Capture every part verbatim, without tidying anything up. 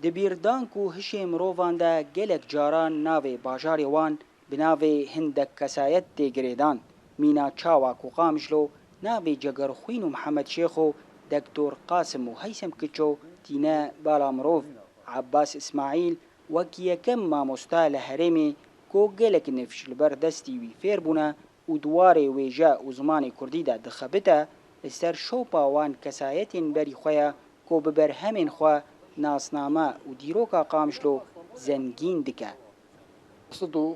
Di bîrdan ku hişê mirovan de gelek caran navê bajarê wan bi navê hindek kesayet tê girêdan. Mîna çawa ku Qamişlo navê Cegerxwîn û Mihemed Şêxo, Dektor Qasim û Heysem Kiço tîne bala mirov, Ebbas Îsmaîl wek yekem mamosta li herêmê ku gelek nifş li ber destî wî fêr bûne û di warê wêje û zimanê kurdî de dixebite, li ser şopa wan kesayetên berî xwe ye ku bi berhemên xwe nasname û dîroka Qamişlo zengîn dike. Sed û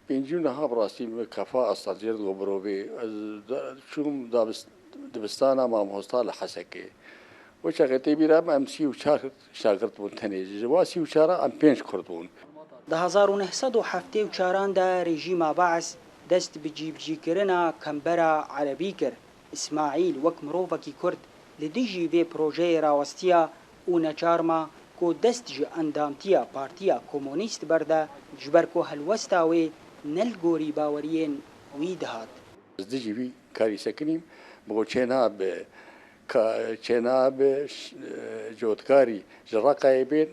pêncî û niha bi rastî min kefa asta cêr digo mirovê. Ez da-, çûm dabis-, dibistana mamosta li Hesekê. Wê çaxê tê bîra min em sî û çar şagirt bûn tenê. Ji wan sî û çar a em pênc kurd bûn. Di hezar û neh sed û heftê û çaran de rejîma Bees dest bi cîbicîkirina kembera erebî kir. Îsmaîl wek mirovekî kurd li dijî vê projeyê rawestiya û neçar ma ku dest ji endamtiya Partiya Komunîst berde, ji ber ku helwesta wê ne li gorî baweriyên wî dihat. Ez dijî vî karî sekinîm, bi çêna bi ka-, çêna bi ş-, e, cotkarî ji Reqayê bên,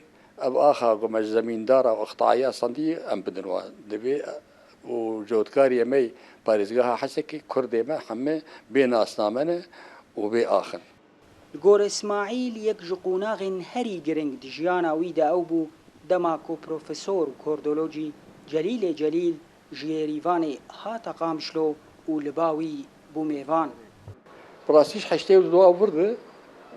ev axa ku me ji zemîndara û iqtaiya sandî em bidin wan. Divê û cotkariyê me yê parêzgeha Hesekê, kurdê me heme bê nasname ne û bê ax in. Li gor Îsmaîl, yek ji qonaxên herî giring di jiyana wî de ew bû, dema ku profesor û kordolojî Celîlê Celîl ji Yêrîvanê hate Qamişlo û li ba wî bû mêvan. Bi rastî ji heştê û du a vir de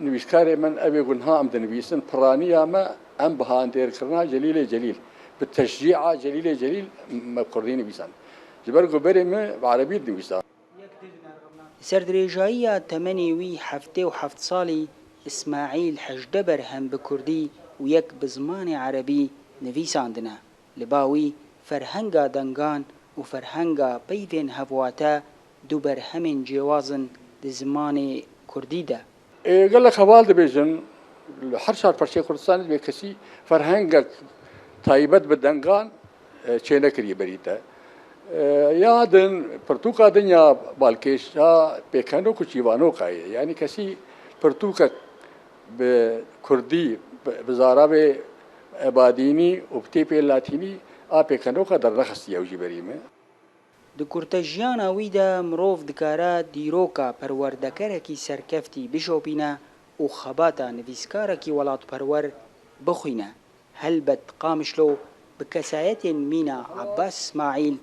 nivîskarê min, ev ê ku niha em dinivîsin, piraniya me em bi handêrkirina Celîlê Celîl, bi teşcîa Celîlê Celîl me kurdî nivîsand. Ji ber ku berê min bi erebî dinivîsa. Li ser dirêjayiya temenê wî heftê û heft salî, Îsmaîl hejdeh berhem bi kurdî û yek bi zimanê erebî nivîsandine. Li ba wî ferhenga dengan û ferhenga peyvên hevwate du berhemên cêwaz in di zimanê kurdî de. Ê, gelek heval dibêjin, li her çar parçeyê Kurdistanê divê kesî ferhengek taybet bi dengan, e, çênekiriye berî te. E, ya din, pirtûka din ya balkêş ya pêkenok û çîvanoka ye. Yanî kesî pirtûkek bi kurdî, bi, bi zarabê ebadînî û bi têpê latînî a pêkenoka dernexistiye ew jî berî me. Di kurtejiyana wî de mirov dikare dîroka perwerdekerekî serkeftî bişopîne û xebata nivîskarekî welatperwer bixwîne. Helbet Qamişlo bi kesayetên mîna Ebbas Îsmaîl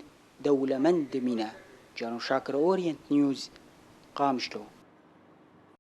dewlemend dimîne. Cano Şakir, Orient News, Qamişlo.